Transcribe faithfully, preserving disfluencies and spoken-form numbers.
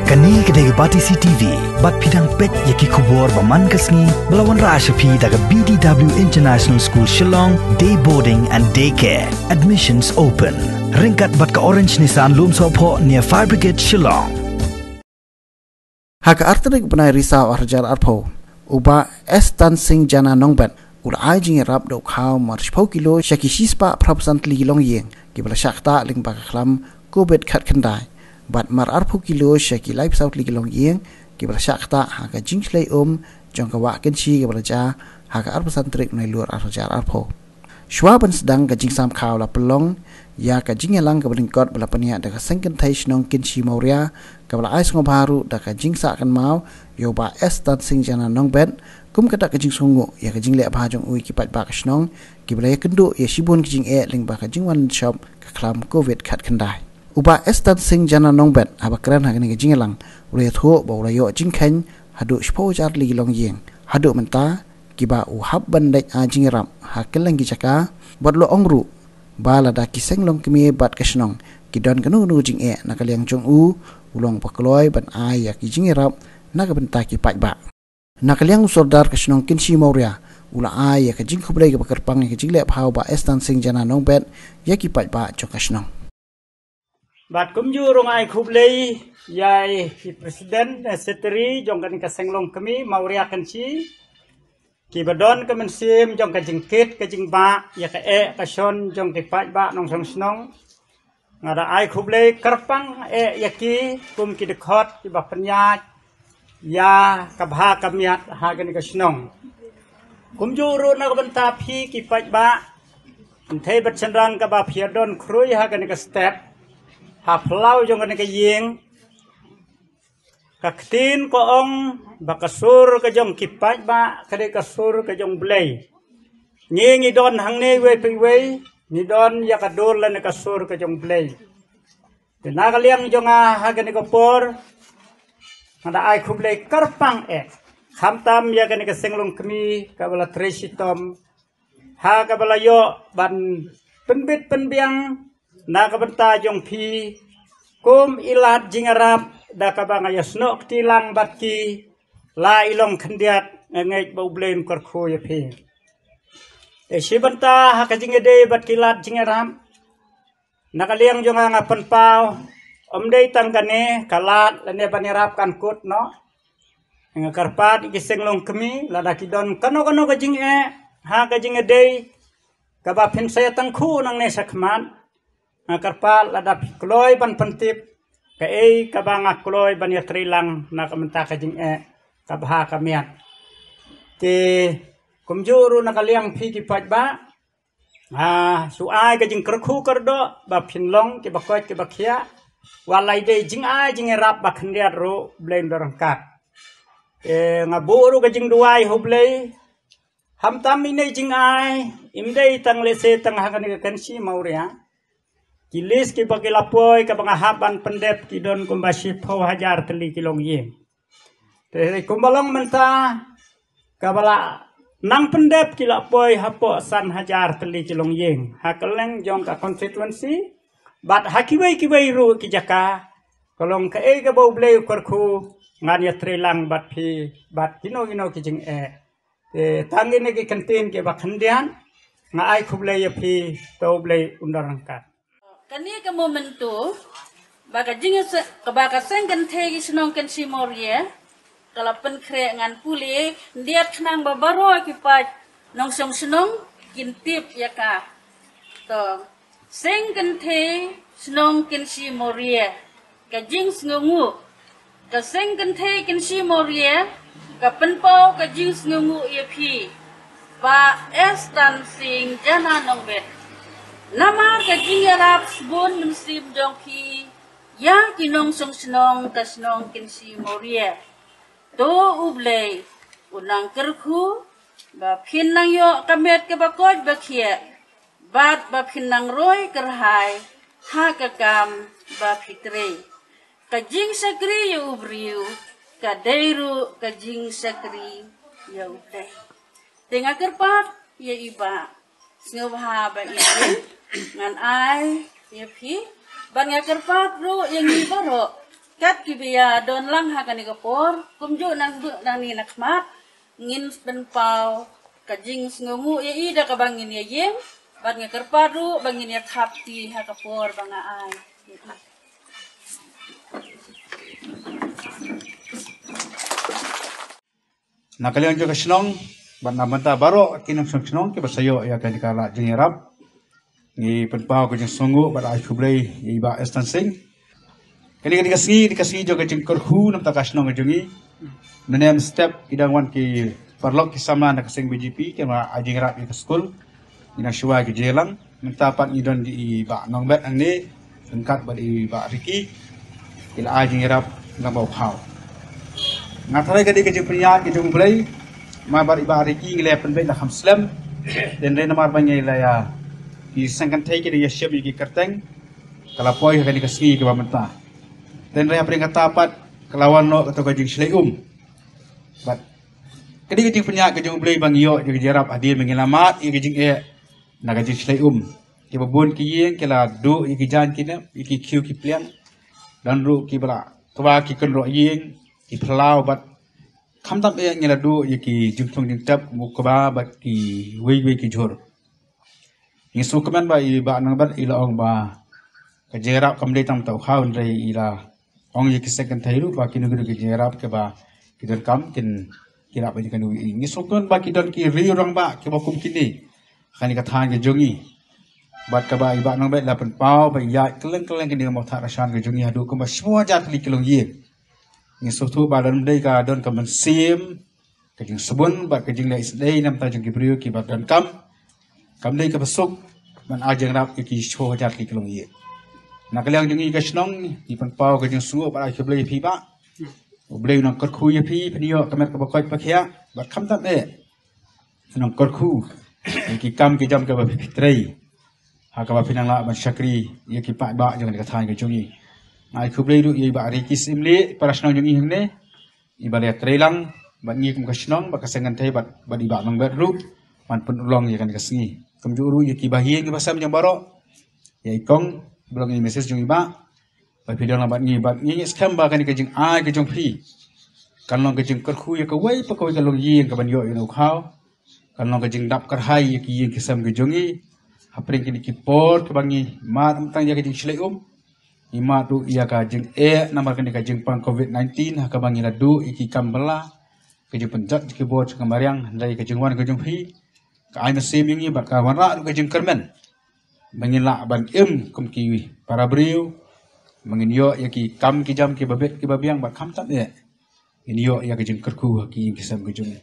Kane ka dei ka Batesi T V, bad phi dang peit ïa ki khubor ba man ka sngi, ba la wanrah sha phi da ka B D W International School Shillong, Day Boarding and Day Care. Admissions open. Ryngkat bad ka Orange Nissan Lumsohphoh near Fire Brigade Shillong. Ha ka artylli ka bnai Risaw arhajar arphew, u Bah Estan Singh Jana Nongbet, u la ai jingïarap da u khaw mar shiphew kilo sha ki shispah phraphew san tylli ki longïing, ki ba la shah ktah lyngba ka khlam Covid khatkhyndai. Bad mar arphew kilo sha ki laiphew saw tylli ki longïing, ki ba la shah ktah ha ka jingshlei um jong ka wah Kynshi ka ba la jia ha ka arphew san tarik Nailur arhajar arphew. Shuwa ban sdang ka jingsam khaw la pynlong ïa ka jingïalang ka ba lyngkot ba la pynïaid da ka Seng Kynthei Shnong Kynshi Mawria, ka ba la ai sngewbha ruh da ka jingsah kynmaw ïa u Bah Estan Singh Jana Nongbet, kum ka dak ka jingsngewnguh ïa ka jingleh bha jong u ïa ki paidbah ka shnong, ki ba la ïakynduh ïa shibun ki jingeh lyngba ka jingwan shop ka khlam Covid khatkhyndai. U Bah Estan Singh Jana Nongbet, haba kren ha kane ka jingïalang, u la ïathuh ba u la ïoh jingkheiñ haduh shiphew hajar tylli ki longïing. Haduh mynta, ki ba u hap ban leit ai jingïarap ha kylleng ki jaka, bad u la ong ruh ba lada ki seng longkmie bad ka shnong ki don kano kano jingeh na ka liang jong u, u long ba kloi ban ai ïa ki jingïarap na ka bynta ki paidbah. Na ka liang u Sordar ka shnong Kynshi Mawria, u la ai ïa ka jingkhublei ka ba kyrpang ïa ka jingleh bha u Bah Estan Singh Jana Nongbet ïa ki paidbah jong ka shnong. Bad kumjuh ruh nga ai khublei ïa i president, eh, secretary jong kane ka seng longkmie Mawria Kynshi, ki ba don ka mynsiem jong ka jingkit ka jingbah ïa ka eh ka shon jong ki paidbah nongshong shnong. Nga da ai khublei kyrpang eh ïa ki kum ki dkhot ki ba pynïaid ïa ka bha ka miat ha kane ka shnong. Kumjuh ruh na ka bynta phi ki paidbah, kynthei bad shynrang ka ba phi ïa don khrui ha kane ka step, ha phyllaw jong kane ka ïing, ka ktien ka ong ba ka sur ka jong ki paidbah ka dei ka sur ka jong U Blei. Ngi ngi don hangne iwei pa iwei, ngi don ïa ka dur lane ka sur ka jong U Blei. Te na ka liang jong nga ha kane ka por, nga da ai khublei kyrpang eh, khamtam ïa kane ka seng longkmie ka ba la trei shitom, ha ka ba la ïoh ban pynbit pynbiang na ka bynta jong phi, kum i lad jingïarap da ka ba nga ïasnoh kti lang bad ki, la i long khyndiat, nga ngeit ba U Blei un kyrkhu ïa phi. Te shi bynta ha ka jingïadei bad ki lad jingïarap, na ka liang jong nga nga pynpaw, ym dei tang kane ka lad lane ban ïarap kan kut noh. Nga kyrpad ïa ki seng longkmie, lada ki don kano kano ka jingeh ha ka jingïadei ka ba phin sa ïa tyngkhuh nangne shakhmat, nga kyrpad lada phi kloi ban pyntip kaei ka ba nga kloi ban ïatrei lang na ka bynta ka jingeh ka bha ka miat. Te kumjuh ruh na ka liang phi ki paidbah, ah, shu ai ka jingkyrkhu kyrdoh ba phin long ki ba koit ki ba khiah. Wat la i dei jingai jingïarap ba khyndiat ruh, U Blei un da ryngkat. Eh, nga buh ruh ka jingduwai ha U Blei, khamtam ine i jingai, im dei tang lehse tang ha kane ka Kynshi Mawria. Ki list ki ba ki la poi ka ba nga hap ban pyndep ki don kumba shiphew hajar tylli ki longïing. Te kumba long mynta, ka ba la nang pyndep ki la poi hapoh san hajar tylli ki longïing ha kylleng jong ka constituency, bad ha kiwei kiwei ruh ki jaka, ka long kaei ka ba U Blei u kyrkhu, ngan ïatrei lang bad phi bad kino kino ki jingeh. Te tang ine ki kyntien ki ba khyndiat, nga ai khublei ïa phi, to U Blei un da ryngkat. Kane ka momentum ba ka jing, ka ba ka Seng Kynthei ki Shnong Kynshi Mawria ka la pynkhreh, ngan pule khyndiat khnang ba baroh ki paid nongshong shnong kin tip ïa ka. To, Seng Kynthei Shnong Kynshi Mawria, ka jingsngewnguh. Ka Seng Kynthei Kynshi Mawria ka pynpaw ka jingsngewnguh ïa phi, Bah Estan Singh Jana Nongbet, namar ka jingïarap sbun mynsiem jong phi ïa ki nongshong shnong ka shnong Kynshi Mawria. To U Blei un nang kyrkhu ba phin nang ïoh ka met ka ba koit ba khiah, bad ba phin nang roi kyrhai ha ka kam ba phi trei. Ka jingshakri ïa u briew ka dei ruh ka jingshakri ïa U Blei. Te nga kyrpad ïa i Bah, sngewbha ba i, ngan ai ïa phi, bad nga kyrpad ruh ïa ngi baroh Kat ki ba ïa don lang ha kane ka por, kumjuh nang duh nang ni na khmat, ngin pynpaw ka jingsngewnguh ïa i da kaba ngin ïa ïeng, bad nga kyrpad ruh ba ngin ïa thap ti ha ka por ba nga ai. Na ka liang jong ka shnong, bad na bynta baroh ki nongshong shnong ki ba sa ïoh ïa kane ka lad jingïarap, ngi pynpaw ka jingsngewnguh bad ai khublei ïa i Bah Estan Singh. Kane ka dei ka sngi, dei ka sngi jong ka jingkyrkhu namar ka shnong ka jong ngi. Mynne mynstep ki dang wan ki paralok ki samla na ka seng B J P ki ba ai jingïarap ïa ka skul. Ngi nang shuwa ki jingïalang. Mynta pat ngi don i Bah Nongbet hangne ryngkat bad i Bah Ricky. Ki la ai jingïarap lang ba u khaw. Nga tharai ka dei ka jingpynïaid ka jong U Blei. Namar bad i Bah Ricky ngi la pynbeit la kham slem. Hynrei namar ba ngi la ïa ki seng kynthei ki dang ïa shem ïa ki kyrteng, ka la poi ha kane ka sngi kaba mynta. Hynrei hapdeng kata pat ka la wan noh kato ka jingshlei um. Bad ka dei ka jingpynïaid ka jong U Blei ba ngi ïoh ïa ka jingïarap hadien ba ngi la mad ïa ka jingeh na ka jingshlei um. Kiba bun ki ïing ki la duh ïa ki jaiñ ki nep, ïa ki khiew ki pliang. Don ruh kiba la twa ki kynroh ïing, ki phyllaw bad khamtam eh ngi la duh ïa ki jingthung jingtep, u kba bad kiwei kiwei ki jhur. Ngi sngewkmen ba i Bah Nongbet i la ong ba ka jingïarap kam dei tang mynta u khaw, hynrei i la ong ïa ki seng kynthei ruh ba kino kino ki jingïarap kiba ki donkam kin ïarap ïa kane. Ngi sngewkmen ba ki don ki riew rangbah kiba kum kine ha kane ka thaiñ ka jong ngi. Bad kaba i Bah Nongbet la pynpaw ba ïaid kylleng kylleng kane ka Mawthadraishan ka jong ngi haduh kumba shiphew hajar tylli ki longïing. Ngi sngewthuh ba lada ym dei ka don ka mynsiem, ka jingsbun bad ka jingleh isynei na bynta jong ki briew kiba donkam, kam dei kaba suk ban ai jingïarap ïa ki shiphew hajar tylli ki longïing. Na ka liang jong ngi ka shnong, ngi pynpaw ka jingsngewnguh bad ai khublei ïa phi Bah. U Blei un nang kyrkhu ïa phi, phin ïoh ka met kaba koit ba khiah bad khamtam eh un nang kyrkhu ïa ki kam ki jam kiba phi trei ha kaba phin nang lah ban shakri ïa ki paidbah jong kane ka thaiñ ka jong ngi. Nga ai khublei ruh ïa i Bah Ricky Syiemlieh, para shnong jong ngi hangne, iba la ïatrei lang bad ngi kum ka shnong bad ka seng kynthei bad, bad i Bah Nongbet ruh ban pynurlong ïa kane ka sngi. Kumjuh ruh ïa ki bahaïing ki basem jong baroh, ïa i kong ba long i Missus jong i Bah, ba phi don lang bad ngi bad ngi ngeit skhem ba kane ka jingai ka jong phi kan long ka jingkyrkhu ïa kawei pa kawei ka longïing kaban ïoh ïa u khaw. Kan long ka jingdap kyrhai ïa ki ïing ki sem ki jong ngi. Hapdeng kine ki por kiba ngi mad ym tang ïa ka jingshlei um, ngi mad ruh ïa ka jingeh namar kane ka jingpang covid nineteen ha kaba ngi la duh ïa ki kam bylla, ka jingpynjot ïa ki bor jong ka mariang. Hynrei ka jingwan ka jong phi ka ai mynsiem ïa ngi bad ka wanrah ruh ka jingkyrmen ba ngin lah ban im kum ki para briew, ba ngin ïoh ïa ki kam ki jam kiba bit kiba biang bad khamtam eh ngin ïoh ïa ka jingkyrkhu ha ki ïing ki sem ki jong ngi.